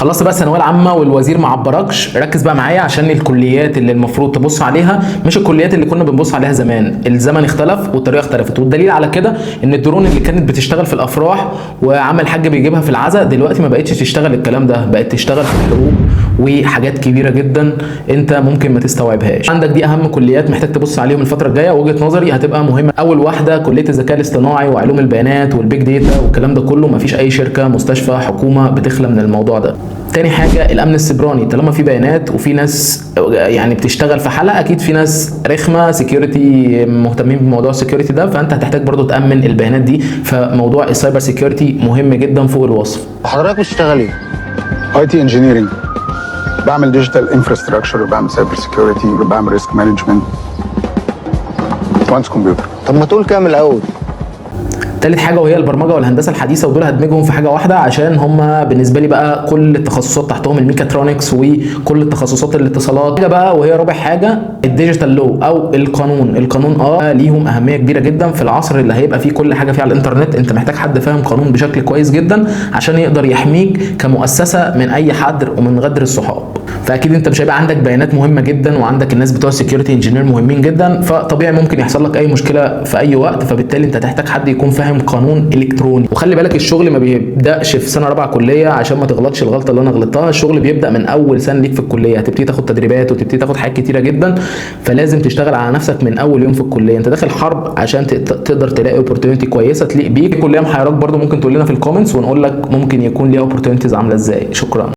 خلصت بقى الثانوية العامة والوزير ما عبركش، ركز بقى معايا عشان الكليات اللي المفروض تبص عليها مش الكليات اللي كنا بنبص عليها زمان. الزمن اختلف والطريقة اختلفت، والدليل على كده ان الدرون اللي كانت بتشتغل في الافراح وعم الحاج بيجيبها في العزاء دلوقتي ما بقتش تشتغل الكلام ده، بقت تشتغل في الحروب وحاجات كبيرة جدا انت ممكن ما تستوعبهاش. عندك دي اهم كليات محتاج تبص عليهم الفترة الجايه، وجهه نظري هتبقى مهمة. اول واحدة كليه الذكاء الاصطناعي وعلوم البيانات وال big data والكلام ده كله، مفيش اي شركة مستشفى حكومة بتخلى من الموضوع ده. تاني حاجة الامن السيبراني، طالما في بيانات وفي ناس يعني بتشتغل في حاله اكيد في ناس رخمة security مهتمين بموضوع ال security ده، فانت هتحتاج برضو تامن البيانات دي، فموضوع ال cyber security مهم جدا فوق الوصف. حضرتك بتشتغل ايه؟ IT engineering، بعمل digital infrastructure وبعمل cyber security وبعمل risk management، مهندس كمبيوتر. طب ما تقول كده من الاول. تالت حاجة وهي البرمجة والهندسة الحديثه، ودول هدمجهم في حاجة واحدة عشان هم بالنسبة لي بقى كل التخصصات تحتهم الميكاترونكس وكل التخصصات الاتصالات. حاجة بقى وهي رابع حاجة ال digital law او القانون. القانون ليهم اهمية كبيرة جدا في العصر اللي هيبقى فيه كل حاجة فيه على الانترنت. انت محتاج حد فاهم قانون بشكل كويس جدا عشان يقدر يحميك كمؤسسة من اي حدر ومن غدر الصحاب. فاكيد انت مش هيبقى عندك بيانات مهمة جدا وعندك الناس بتوع ال security engineer مهمين جدا، فطبيعي ممكن يحصل لك اي مشكلة في اي وقت، فبالتالي انت هتحتاج حد يكون فاهم قانون الكتروني. وخلي بالك الشغل ما بيبداش في سنة رابعه كليه، عشان ما تغلطش الغلطة اللي انا غلطتها. الشغل بيبدا من اول سنة ليك في الكليه، هتبتدي تاخد تدريبات وتبتدي تاخد حاجات كتيرة جدا، فلازم تشتغل على نفسك من اول يوم في الكليه. انت داخل حرب عشان تقدر تلاقي opportunity كويسة تليق بيك. كليه محيراك برضو ممكن تقول لنا في ال comments ونقول لك ممكن يكون ليها opportunities عامله ازاي. شكرا.